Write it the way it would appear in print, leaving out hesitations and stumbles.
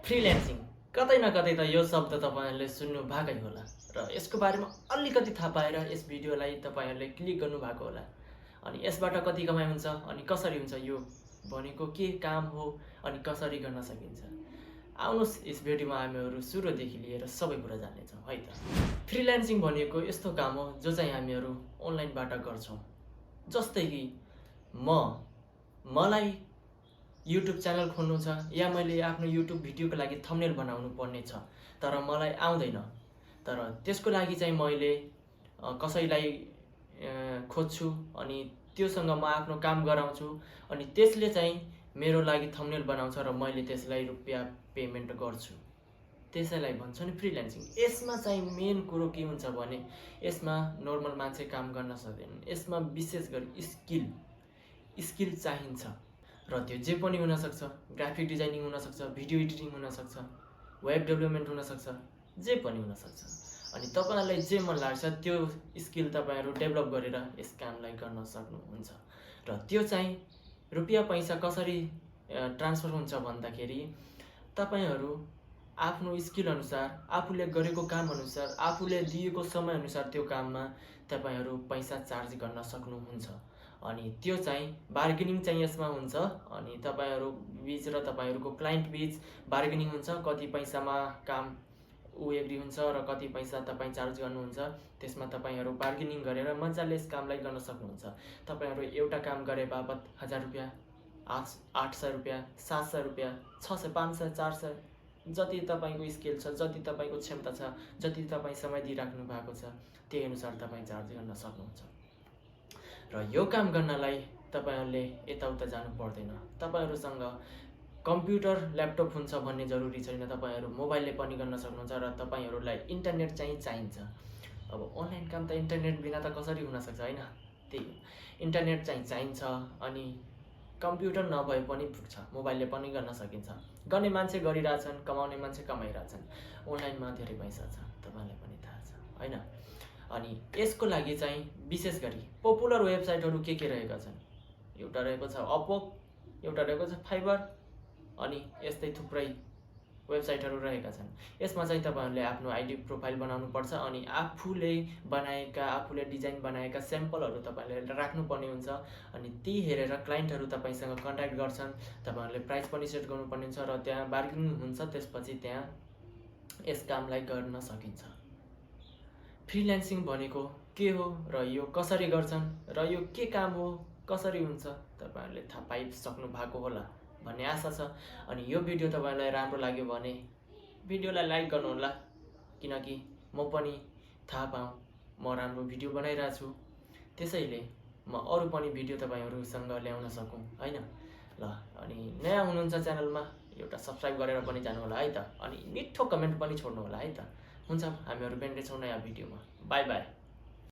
Freelancing कतै न कतै त यो शब्द तपाईहरुले सुन्नु भएकै होला र यसको बारेमा अलिकति थाहा पाएर यस भिडियोलाई तपाईहरुले क्लिक गर्नु भएको होला। अनि यसबाट कति कमाइ हुन्छ अनि कसरी हुन्छ यो भनेको के काम हो अनि कसरी गर्न सकिन्छ। आउनुस् यस भिडियोमा हामीहरु सुरुदेखि लिएर सबै कुरा जान्नेछौँ है त। फ्रिल्यान्सिङ भनेको यस्तो काम हो जो चाहिँ हामीहरु अनलाइनबाट गर्छौं। जस्तै कि मलाई YouTube च्यानल खोल्नु छ या मैले आफ्नो YouTube भिडियोको लागि थम्बनेल बनाउनु पर्ने छ तर मलाई आउँदैन। तर त्यसको लागि चाहिँ मैले कसैलाई खोज्छु अनि त्योसँग म आफ्नो काम गराउँछु अनि त्यसले चाहिँ मेरो लागि थम्बनेल बनाउँछ र मैले त्यसलाई रुपैयाँ पेमेन्ट गर्छु। त्यसैलाई भन्छ नि फ्रिल्यान्सिङ। यसमा चाहिँ मेन कुरो के हुन्छ भने यसमा नर्मल मान्छे काम गर्न सक्दैन। यसमा विशेष गरी स्किल चाहिन्छ र त्यो जे पनि हुन सक्छ। ग्राफिक डिजाइनिङ हुन सक्छ, भिडियो एडिटिङ हुन सक्छ, वेब डेभलपमेन्ट हुन सक्छ, जे पनि हुन सक्छ। अनि तपाईहरुलाई जे मन लाग्छ त्यो स्किल तपाईहरु डेभलप गरेर यस कामलाई गर्न सक्नुहुन्छ। र त्यो चाहिँ रुपैयाँ पैसा कसरी ट्रान्सफर हुन्छ भन्दाखेरि तपाईहरु आफ्नो स्किल अनुसार, आफूले गरेको काम अनुसार, आफूले दिएको समय अनुसार त्यो काममा तपाईहरु पैसा चार्ज गर्न सक्नुहुन्छ। अनि त्यो चाहिँ बार्गेनिङ चाहिँ यसमा हुन्छ अनि तपाईहरु बीच र तपाईहरुको क्लाइन्ट बीच बार्गेनिङ हुन्छ। कति पैसामा काम एग्री हुन्छ र कति पैसा तपाई चार्ज गर्नुहुन्छ। त्यसमा तपाईहरु बार्गेनिङ गरेर मजाले यस कामलाई गर्न सक्नुहुन्छ। तपाईहरु एउटा काम गरे बापत 1000 रुपैयाँ, 800 रुपैयाँ, 700 रुपैयाँ, 600, 500, 400 जति तपाईको स्किल छ, जति तपाईको क्षमता छ, जति तपाई समय दिइराख्नु भएको छ त्यही अनुसार तपाई चार्ज गर्न सक्नुहुन्छ। र यो काम गर्नलाई तपाईहरुले यताउता जानु पर्दैन। तपाईहरुसँग कम्प्युटर ल्यापटप हुन्छ भन्ने जरुरी छैन। तपाईहरु मोबाइलले पनि गर्न सक्नुहुन्छ र तपाईहरुलाई इन्टरनेट चाहिँ चाहिन्छ। अब अनलाइन काम त इन्टरनेट बिना त कसरी हुन सक्छ हैन। त्यही इन्टरनेट चाहिँ चाहिन्छ अनि कम्प्युटर नभए पनि पुग्छ। मोबाइलले पनि गर्न सकिन्छ। गर्ने मान्छे गरिराछन्, कमाउने मान्छे कमाइराछन्। अनलाइनमा धेरै पैसा छ, तपाईलाई पनि थाहा छ हैन। अनि यसको लागि चाहिँ विशेष गरी पपुलर वेबसाइटहरु के रहेका छन्। एउटा रहेको छ अपवर्क, एउटा रहेको छ फाइबर अनि यस्तै थुप्रै वेबसाइटहरु रहेका छन्। यसमा चाहिँ तपाईहरुले आफ्नो आईडी प्रोफाइल बनाउनु पर्छ अनि आफूले बनाएका, आफूले डिजाइन बनाएका स्याम्पलहरु तपाईले राख्नुपर्ने हुन्छ। अनि ती हेरेर क्लाइन्टहरु तपाईसँग कन्ट्याक्ट गर्छन्। तपाईहरुले प्राइस पनि सेट गर्नुपर्ने हुन्छ र त्यहाँ बार्गेनिङ हुन्छ। त्यसपछि त्यहाँ यस कामलाई गर्न सकिन्छ। फ्रिल्यान्सिङ भनेको के हो र यो कसरी गर्छन् र यो के काम हो, कसरी हुन्छ तपाईहरुले थाहा पाइसक्नु भएको होला भन्ने आशा छ। अनि यो भिडियो तपाईलाई राम्रो लाग्यो भने भिडियोलाई लाइक गर्नु होला किनकि म पनि थाहा पाऊँ म राम्रो भिडियो बनाइरहेको छु। त्यसैले म अरु पनि भिडियो तपाईहरुसँग ल्याउन सकूँ हैन। ल अनि नयाँ हुनुहुन्छ च्यानलमा एउटा सब्स्क्राइब गरेर पनि जानु होला है त। अनि मिठो कमेन्ट पनि छोड्नु होला है त। हुन्छ हामीहरु भेट्नेछौँ नयाँ भिडियोमा। Bye bye.